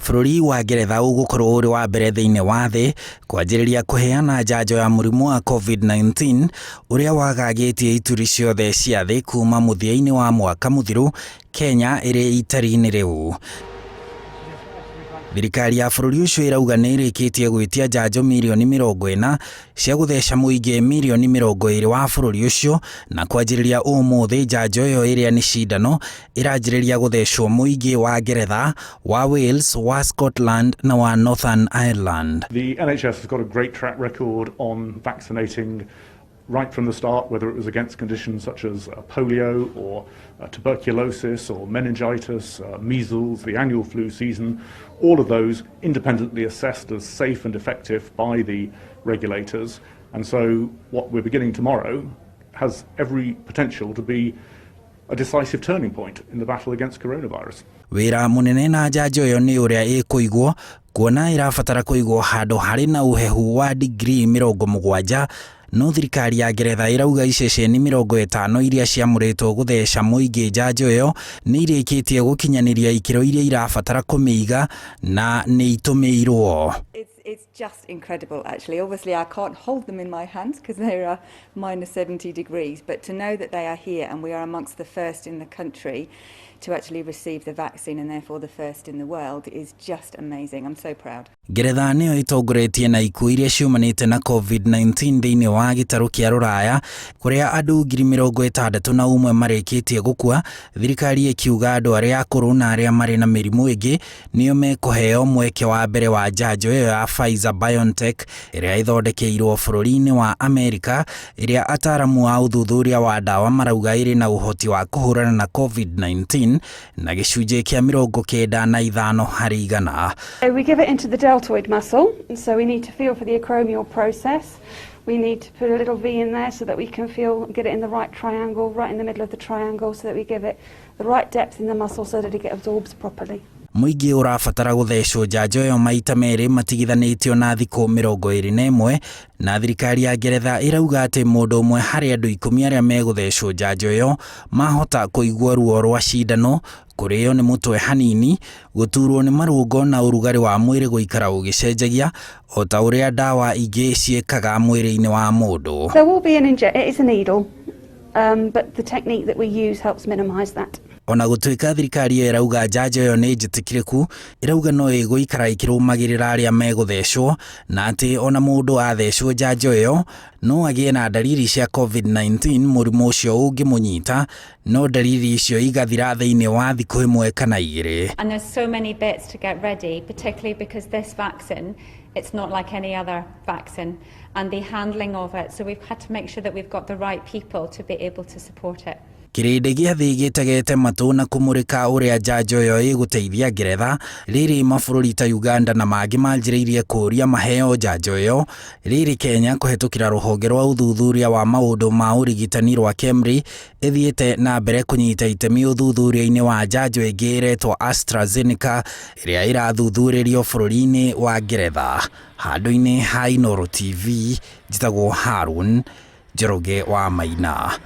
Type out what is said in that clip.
Bũrũri wa Ngeretha ũgũkorwo ũrĩ wa mbere thĩinĩ wa thĩ kwanjĩrĩria kũheana njanjo ya mũrimũ wa COVID-19 ũrĩa wagagĩtie ituri ciothe cia thĩ kuma mũthia-inĩ wa mwaka mũthiru, Kenya ĩrĩ itari-inĩ rĩu. Thirikari ya bũrũri ũcio ĩrauga nĩ ĩrĩkĩtie gwĩtia njanjo mirioni 40 cia gũtheca mũingĩ mirioni 20 wa bũrũri ũcio na kwanjĩrĩria ũmũthĩ njanjo ĩyo ĩrĩa nĩ cindano ĩranjĩrĩria gũthecwo mũingĩ wa Ngeretha, wa Wales, wa Scotland na wa Northern Ireland. The NHS has got a great track record on vaccinating right from the start, whether it was against conditions such as polio or tuberculosis or meningitis, measles, the annual flu season, all of those independently assessed as safe and effective by the regulators. And so what we're beginning tomorrow has every potential to be a decisive turning point in the battle against coronavirus. Wĩra mũnene na njanjo ĩyo nĩ ũrĩa ĩkũigwo, kuona ĩrabatara kũigwo handũ harĩ na ũhehu wa digrii 70, no thirikari ya Ngeretha ĩrauga iceceni 50 iria ciamũrĩtwo gũtheca mũingĩ njanjo ĩyo nĩ irĩkĩtie gũkinyanĩria ikĩro iria irabatara kũmĩiga na nĩ itũmĩirwo. It's just incredible, actually. Obviously, I can't hold them in my hands because they are minus 70 degrees, but to know that they are here and we are amongst the first in the country to actually receive the vaccine and therefore the first in the world is just amazing. I'm so proud. Ngeretha nĩyo ĩtongoretie na ikuũ iria ciumanĩte na COVID-19 thĩinĩ wa gĩtarũ kĩa Rũraya, kũrĩa andũ 61,000 marĩkĩtie gũkua, thirikari ĩkiuga andũ arĩa akũrũ na arĩa marĩ na mĩrimũ ĩngĩ nĩo mekũheo mweke wa mbere wa njanjo ĩyo ya Pfizer BioNTech ĩrĩa ĩthondekeirwo bũrũri-inĩ wa Amerika, ĩrĩa ataramu a ũthuthuria wa ndawa marauga ĩrĩ na ũhoti wa kũhũrana na COVID-19 na gĩcunjĩ kĩa 95%. We give it into the deltoid muscle, so we need to feel for the acromial process. We need to put a little V in there so that we can feel, get it in the right triangle, right in the middle of the triangle, so that we give it the right depth in the muscle so that it absorbs properly. Mũingĩ ũrabatara gũthecwo njanjo ĩyo maita merĩ matigithanĩtio na thikũ 21, na thirikari ya Ngeretha ĩrauga atĩ mũndũ ũmwe harĩ andũ 10 arĩa megũthecwo njanjo ĩyo mahota kũigua ruo rwa cindano, kũrĩo nĩ mũtwe hanini, gũturwo nĩ marũngo na ũrugarĩ wa mwĩrĩ gũikara ũgĩcenjagia o ta ũrĩa ndawa ingĩ ciĩkaga mwĩrĩ-inĩ wa mũndũ. There will be an inje- it is a needle, but the technique that we use helps minimise that. Ona gũtuĩka thirikari ĩyo ĩrauga njanjo ĩyo nĩ njĩtĩkĩrĩku, ĩrauga no ĩgũikara ĩkĩrũmagĩrĩra arĩa megũthecwo na atĩ ona mũndũ athecwo njanjo ĩyo no agĩe na ndariri cia COVID-19 mũrimũ ũcio ũngĩmũnyita, no ndariri icio igathira thĩinĩ wa thikũ 1 kana 2. And there's so many bits to get ready, particularly because this vaccine, it's not like any other vaccine, and the handling of it. So we've had to make sure that we've got the right people to be able to support it. Kĩrĩndĩ gĩa thĩ gĩtegete matũ na kũmũrĩka ũrĩa njanjo ĩyo ĩgũteithia Ngeretha, rĩrĩ mabũrũri ta Uganda na mangĩ manjĩrĩirie kũũria maheo njanjo ĩyo, rĩrĩ Kenya kũhetũkĩra rũhonge rwa ũthuthuria wa maũndũ ma ũrigitani rwa KEMRI ĩthiĩte na mbere kũnyita itemi ũthuthuria-inĩ wa njanjo ĩngĩ ĩretwo AstraZeneca ĩrĩa ĩrathuthurĩrio bũrũri-inĩ wa Ngeretha. Handũ-inĩ ha Inooro TV, njĩtagwo Harun Njoroge wa Maina.